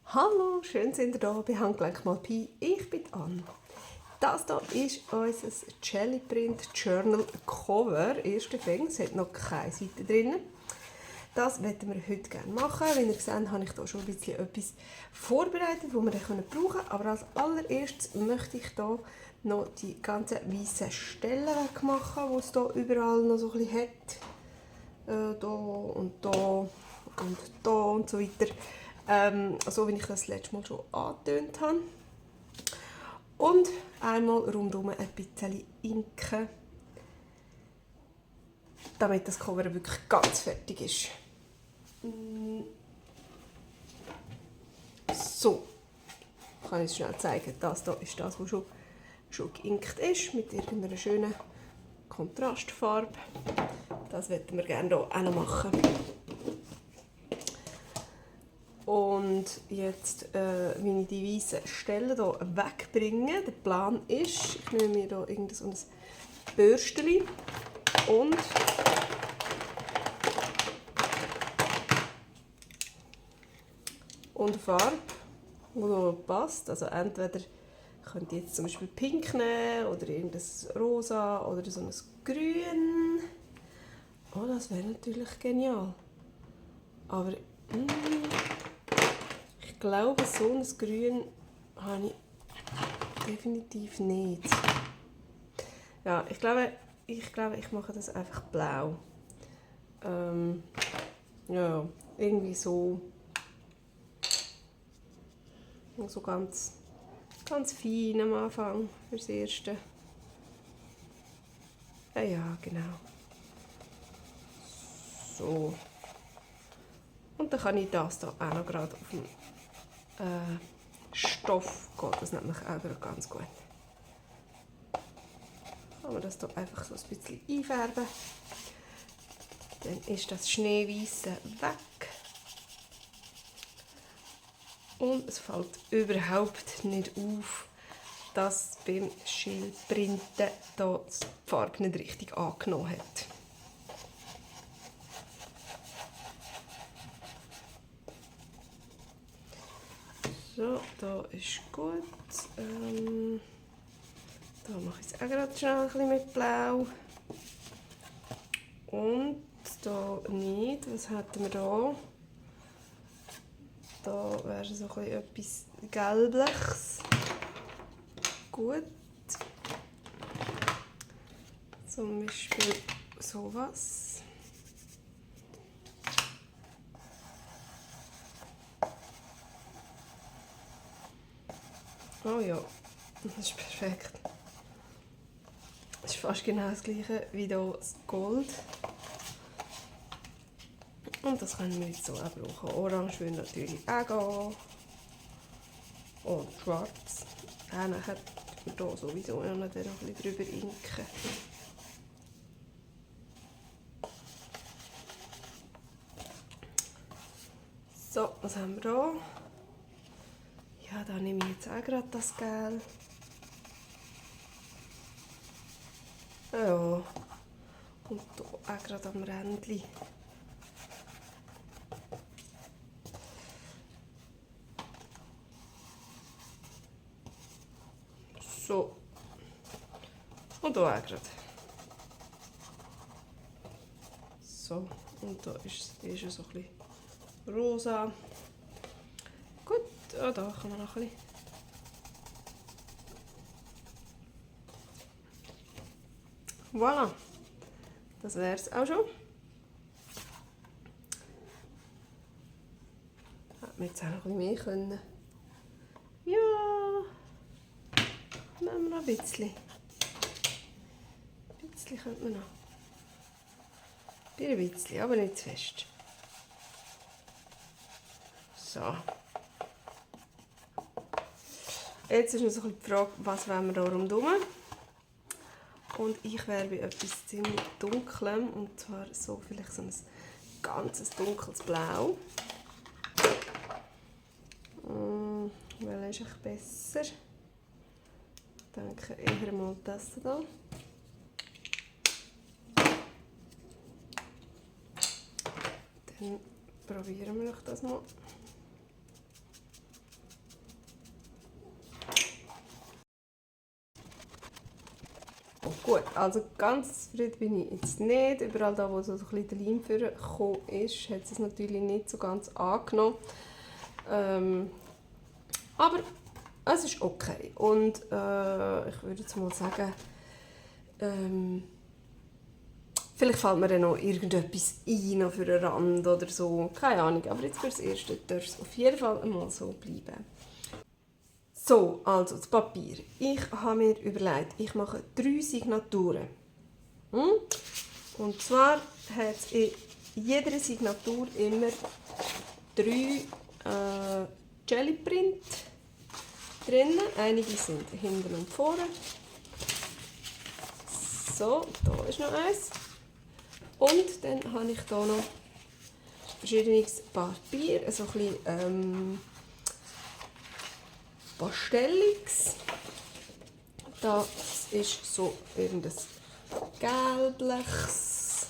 Hallo, schön sind ihr da bei Handgelenk mal Pi. Ich bin Anne. Das hier ist unser Jelly Print Journal Cover. Erste Fang, es hat noch keine Seite drin. Das möchten wir heute gerne machen. Wie ihr seht, habe ich hier schon ein bisschen etwas vorbereitet, das wir dann brauchen können. Aber als allererstes möchte ich hier noch die ganzen weißen Stellen wegmachen, die es hier überall noch so ein bisschen hat. Hier und hier und hier und so weiter. So wie ich das letzte Mal schon angetönt habe. Und einmal rundherum ein bisschen inken, damit das Cover wirklich ganz fertig ist. So, ich kann jetzt schnell zeigen. Das hier ist das, was schon geinkt ist, mit irgendeiner schönen Kontrastfarbe. Das möchten wir gerne hier auch noch machen. Und jetzt, wie ich die weißen Stellen hier wegbringe, der Plan ist, ich nehme mir hier irgendein so ein Bürstchen und Farbe, die hier passt. Also entweder könnt ihr jetzt zum Beispiel pink nehmen oder irgendein rosa oder so ein grün. Oh, das wäre natürlich genial. Aber ich glaube, so ein Grün habe ich definitiv nicht. Ja, ich glaube, ich mache das einfach blau. Ja, irgendwie so. So ganz fein am Anfang fürs Erste. Ja, genau. So. Und dann kann ich das hier auch noch gerade auf dem Stoff gehen. Das nennt mich auch gerade ganz gut. Kann man das hier einfach so ein bisschen einfärben. Dann ist das Schneeweiße weg. Und es fällt überhaupt nicht auf, dass beim Schildprinten da die Farbe nicht richtig angenommen hat. So, da ist gut. Da mache ich es auch gerade schnell ein bisschen mit Blau. Und da nicht. Was hätten wir da? Da wäre so etwas Gelbliches. Gut. Zum Beispiel sowas. Oh ja, das ist perfekt. Das ist fast genau das gleiche wie hier das Gold. Und das können wir jetzt so auch brauchen. Orange will natürlich auch gehen. Und schwarz. Nachher tun wir hier sowieso noch ein bisschen drüber inken. So, was haben wir da? Ja, da nehme ich jetzt auch gerade das Gel. Ja, und hier auch gerade am Rändchen. So. Und hier auch gerade. So, und da ist es so ein bisschen rosa. Gut, da kann man noch ein bisschen. Voilà, das wäre es auch schon. Hätte man jetzt auch noch ein bisschen mehr können. Ja, nehmen wir noch ein bisschen. Ein bisschen könnte man noch. Ein bisschen, aber nicht zu fest. So. Jetzt ist noch so die Frage, was wollen wir da rundherum? Und ich wäre bei etwas ziemlich Dunklem, und zwar so vielleicht so ein ganzes dunkles Blau. Welches ist echt besser? Ich denke eher mal das hier. Dann probieren wir das mal. Gut, also ganz zufrieden bin ich jetzt nicht. Überall da, wo so ein bisschen der Leim vorgekommen ist, hat es natürlich nicht so ganz angenommen. Aber es ist okay. Und ich würde jetzt mal sagen, vielleicht fällt mir dann noch irgendetwas ein noch für einen Rand oder so. Keine Ahnung, aber jetzt für das Erste darf es auf jeden Fall einmal so bleiben. So, also das Papier. Ich habe mir überlegt, ich mache 3 Signaturen. Und zwar hat es in jeder Signatur immer 3 Jellyprint drin. Einige sind hinten und vorne. So, da ist noch eins. Und dann habe ich hier noch verschiedenes Papier, so ein bisschen pastelliges. Das ist so irgendein gelbliches.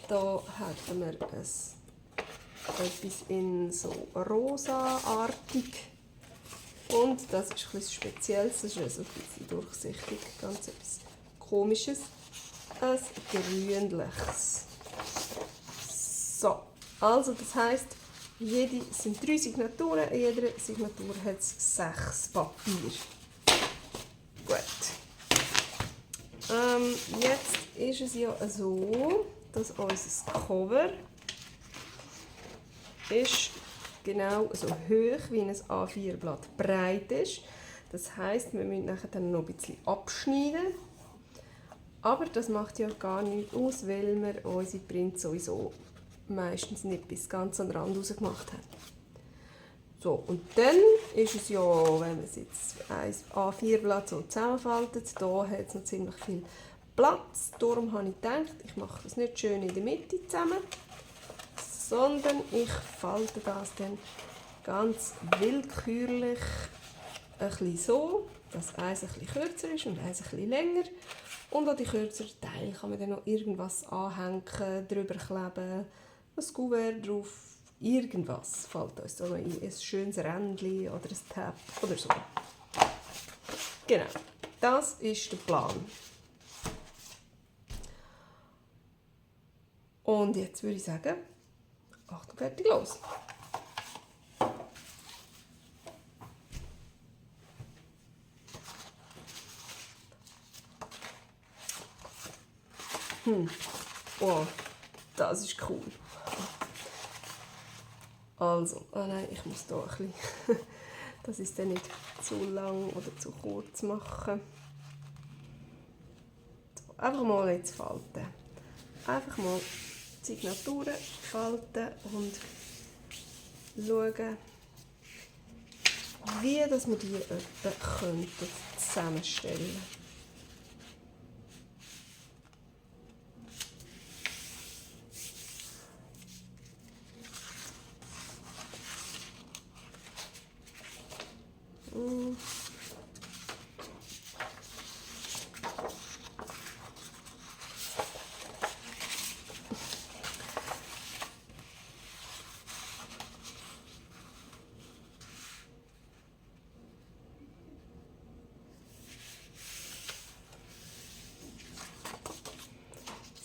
Da haben wir etwas in so rosaartig. Und das ist etwas Spezielles, das ist so ein bisschen durchsichtig, ganz etwas Komisches. Ein grünliches. So, also das heisst, es sind 3 Signaturen, in jeder Signatur hat es 6 Papier. Gut. Jetzt ist es ja so, dass unser Cover ist genau so hoch wie ein A4-Blatt breit ist. Das heisst, wir müssen nachher dann noch ein bisschen abschneiden. Aber das macht ja gar nichts aus, weil wir unsere Prints sowieso meistens nicht bis ganz an den Rand raus gemacht haben. So, und dann ist es ja, wenn man es jetzt ein A4-Blatt so zusammenfaltet, da hat es noch ziemlich viel Platz. Darum habe ich gedacht, ich mache das nicht schön in der Mitte zusammen, sondern ich falte das dann ganz willkürlich ein bisschen so, dass eins ein bisschen kürzer ist und eins ein bisschen länger. Und an die kürzeren Teile kann man dann noch irgendwas anhängen, drüber kleben, ein Kuvert drauf, irgendwas fällt uns da noch ein. Ein schönes Rändchen oder ein Tab oder so. Genau, das ist der Plan. Und jetzt würde ich sagen, Achtung, fertig, los! Oh, das ist cool. Also, oh nein, ich muss hier ein bisschen, das ist dann nicht zu lang oder zu kurz machen. So, einfach mal jetzt falten. Einfach mal die Signaturen falten und schauen, wie dass wir die etwa zusammenstellen könnten.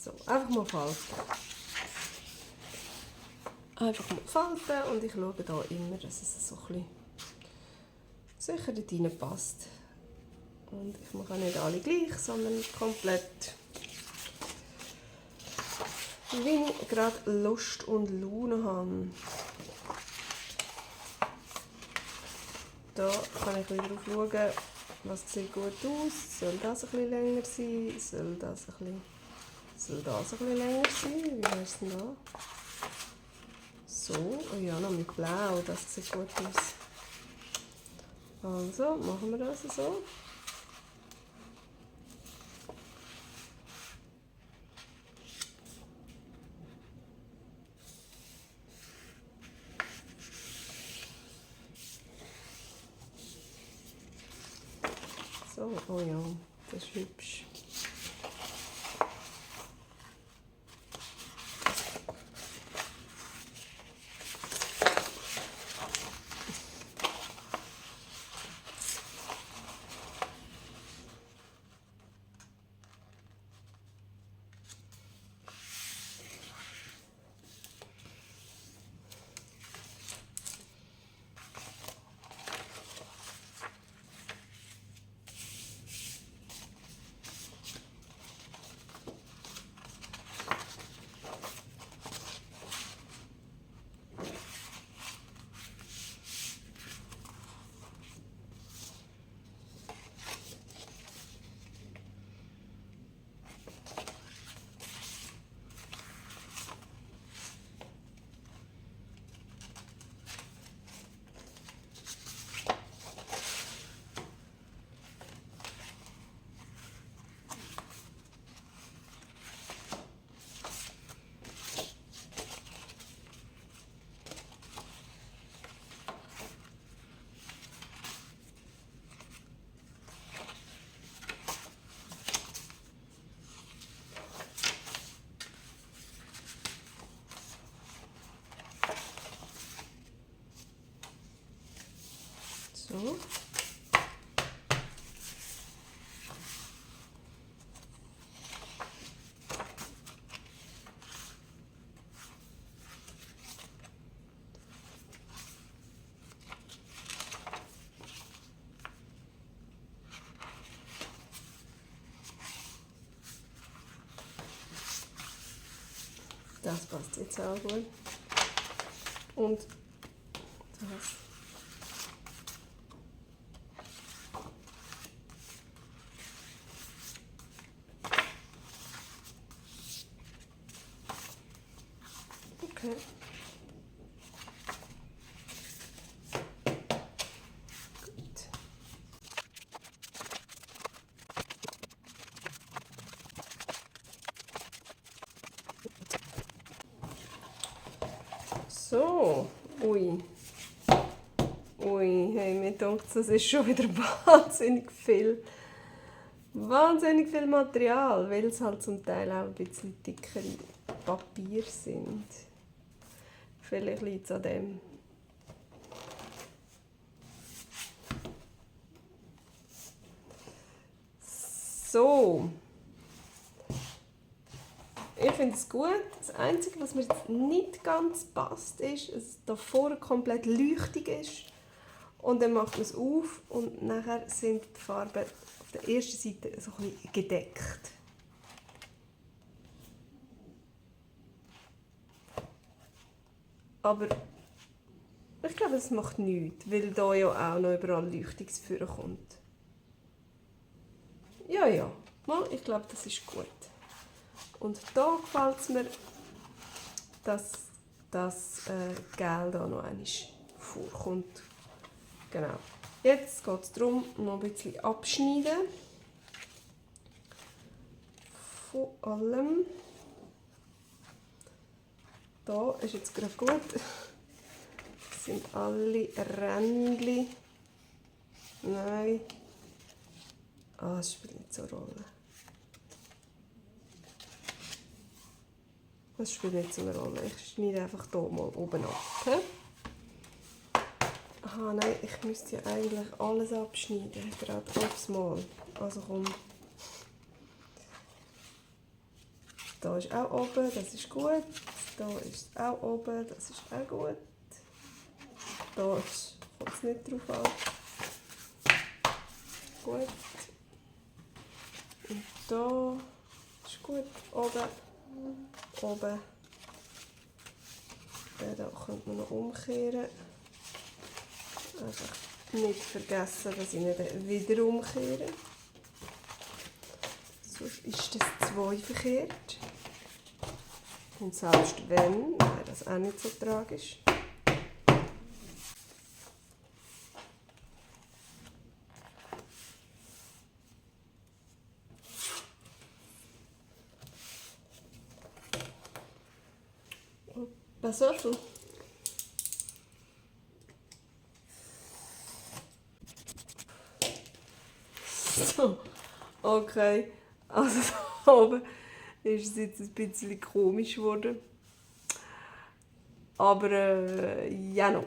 So, einfach mal falten. Einfach mal falten und ich schaue hier immer, dass es so ein bisschen sicher dort rein passt. Und ich mache nicht alle gleich, sondern komplett, wie ich gerade Lust und Laune habe. Da kann ich wieder drauf schauen, was sieht gut aus. Soll das ein bisschen länger sein? Soll das ein bisschen länger sein? Wie wäre es denn da? So, oh ja, noch mit Blau, das sieht gut aus. Also, machen wir das so. So, oh ja, das ist hübsch. So. Das passt jetzt auch gut. Und das. Okay. Gut. So, ui. Ui, hey, mir denkt, das ist schon wieder wahnsinnig viel Material, weil es halt zum Teil auch ein bisschen dickere Papier sind. Vielleicht liegt es an dem. So. Ich finde es gut. Das Einzige, was mir jetzt nicht ganz passt, ist, dass es hier vorne komplett leuchtig ist. Und dann macht man es auf und nachher sind die Farben auf der ersten Seite so ein bisschen gedeckt. Aber ich glaube, es macht nichts, weil hier ja auch noch überall Leuchtungs vorkommt. Ja, ich glaube, das ist gut. Und da gefällt es mir, dass das Gel da noch einmal vorkommt. Genau. Jetzt geht es darum, noch ein bisschen abschneiden. Von allem. Da ist jetzt gerade gut. Das sind alle Rändchen. Nein. Das spielt nicht so eine Rolle. Das spielt nicht so eine Rolle. Ich schneide einfach hier mal oben ab. Okay? Aha, nein, ich müsste ja eigentlich alles abschneiden. Gerade aufs Mal. Also komm. Da ist auch oben, das ist gut. Da ist auch oben, das ist auch gut. Da kommt es nicht drauf an. Gut. Und da ist gut. Oben. Oben. Den da könnte man noch umkehren. Einfach nicht vergessen, dass ich nicht wieder umkehre. Sonst ist das 2 verkehrt. Und selbst wenn, wäre das auch nicht so tragisch. Was sollst du? So, okay. Also da oben ist es jetzt ein bisschen komisch geworden. Aber ja noch.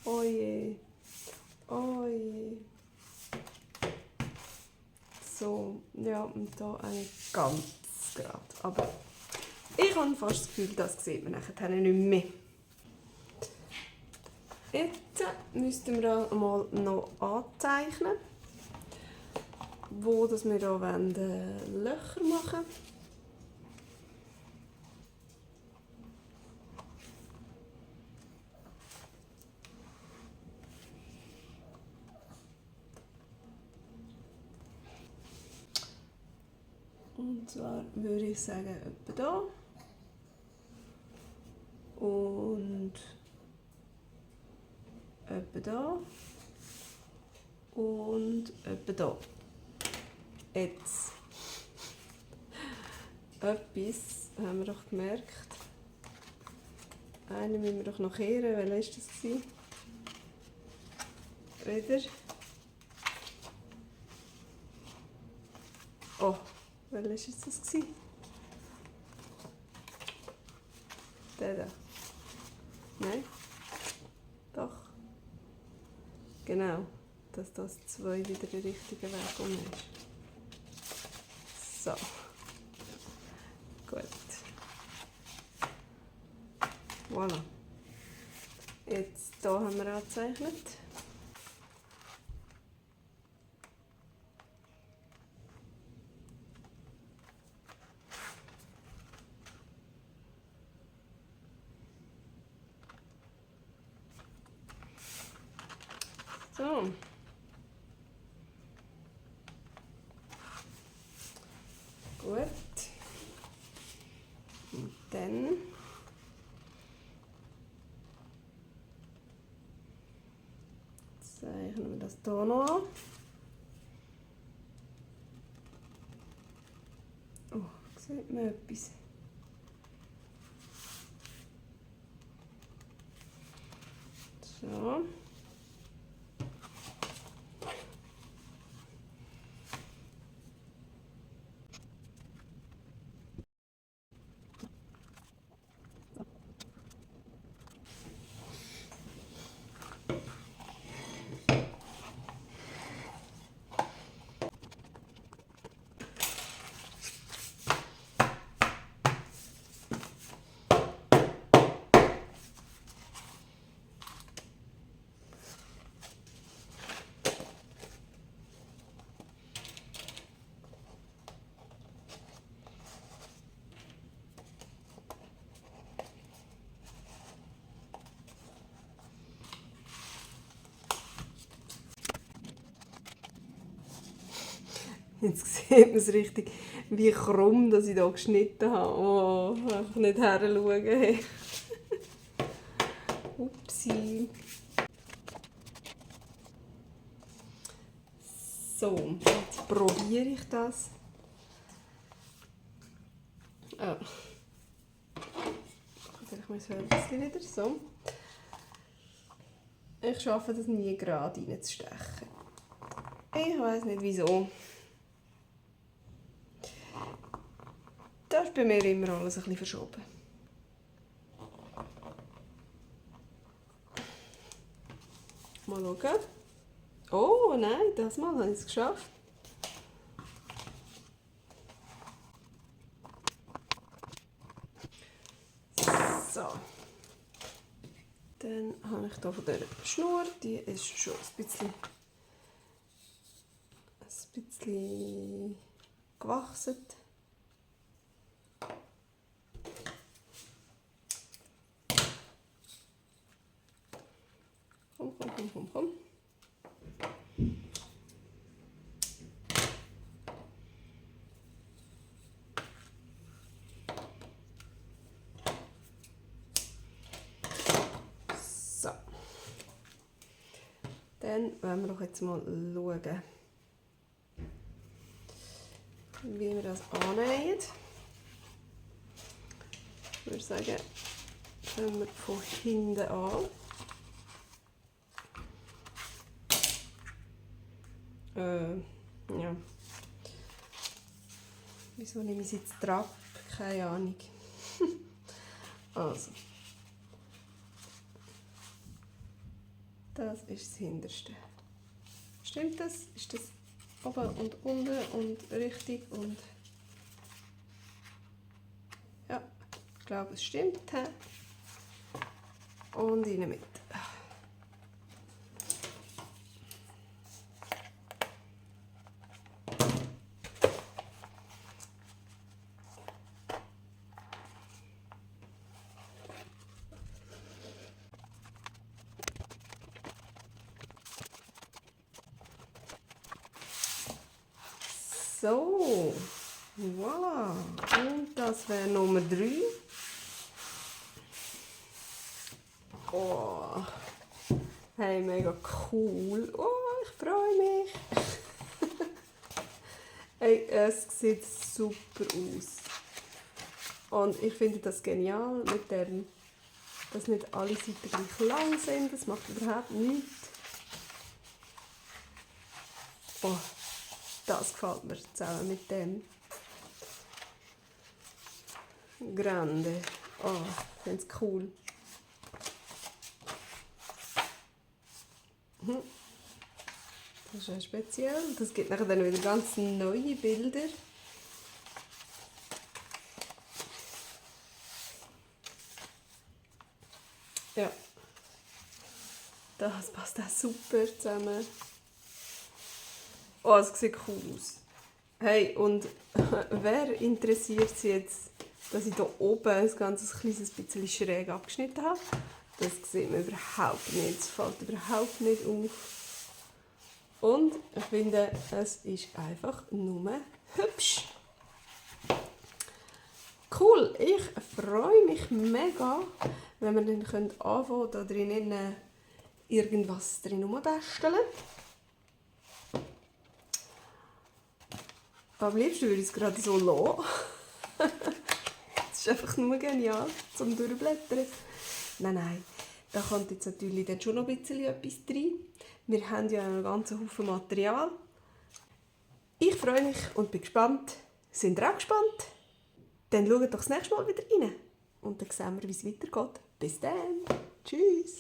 Oh je. Oh je. So, ja, und da eigentlich ganz gerade. Aber ich habe fast das Gefühl, das sieht man nachher nicht mehr. Jetzt müssten wir mal noch anzeichnen, wo wir hier Löcher machen wollen. Und zwar würde ich sagen, etwa da. Und etwa da. Und etwa da. Jetzt. Etwas haben wir doch gemerkt. Einen müssen wir doch noch kehren. Welcher war das? Wieder. Oh, welcher war das? Der da. Nein. Doch. Genau, dass das 2 wieder der richtige Weg um ist. So. Gut. Voilà. Jetzt hier haben wir angezeichnet. So. Gut. Und dann zeichnen wir das hier noch an. Oh, sieht man etwas? So. Jetzt sieht man es richtig, wie krumm dass ich hier geschnitten habe. Oh, einfach nicht hinschauen. Hey. Upsi. So, jetzt probiere ich das. Ah. Vielleicht muss ich ein bisschen wieder so. Ich schaffe das nie gerade reinzustechen. Ich weiß nicht wieso. Das ist bei mir immer alles ein bisschen verschoben. Mal schauen. Oh nein, das Mal habe ich es geschafft. So. Dann habe ich hier von der Schnur, die ist schon ein bisschen gewachsen. Komm. So. Dann wollen wir doch jetzt mal schauen, wie wir das annähen. Ich würde sagen, fangen wir von hinten an. Ja. Wieso nehme ich jetzt Trab? Keine Ahnung. Also. Das ist das Hinterste. Stimmt das? Ist das oben und unten und richtig und... Ja, ich glaube es stimmt. Und in der Mitte. So, voilà. Und das wäre Nummer 3. Oh, hey, mega cool. Oh, ich freue mich. Hey, es sieht super aus. Und ich finde das genial, mit dem, dass nicht alle Seiten gleich lang sind. Das macht überhaupt nichts. Oh, das gefällt mir zusammen mit dem. Grande. Oh, ich finde es cool. Das ist auch speziell. Das gibt nachher dann wieder ganz neue Bilder. Ja. Das passt auch super zusammen. Oh, es sieht cool aus. Hey, und wer interessiert es jetzt, dass ich hier oben ein ganz kleines bisschen schräg abgeschnitten habe? Das sieht man überhaupt nicht. Es fällt überhaupt nicht auf. Und ich finde, es ist einfach nur hübsch. Cool, ich freue mich mega, wenn wir dann anfangen, da drinnen irgendwas drin rumbasteln. Am liebsten würde ich es gerade so lassen. Das ist einfach nur genial zum Durchblättern. Nein, da kommt jetzt natürlich dann schon noch ein bisschen etwas rein. Wir haben ja einen ganzen Haufen Material. Ich freue mich und bin gespannt. Sind ihr auch gespannt? Dann schaut doch das nächste Mal wieder rein. Und dann sehen wir, wie es weitergeht. Bis dann. Tschüss.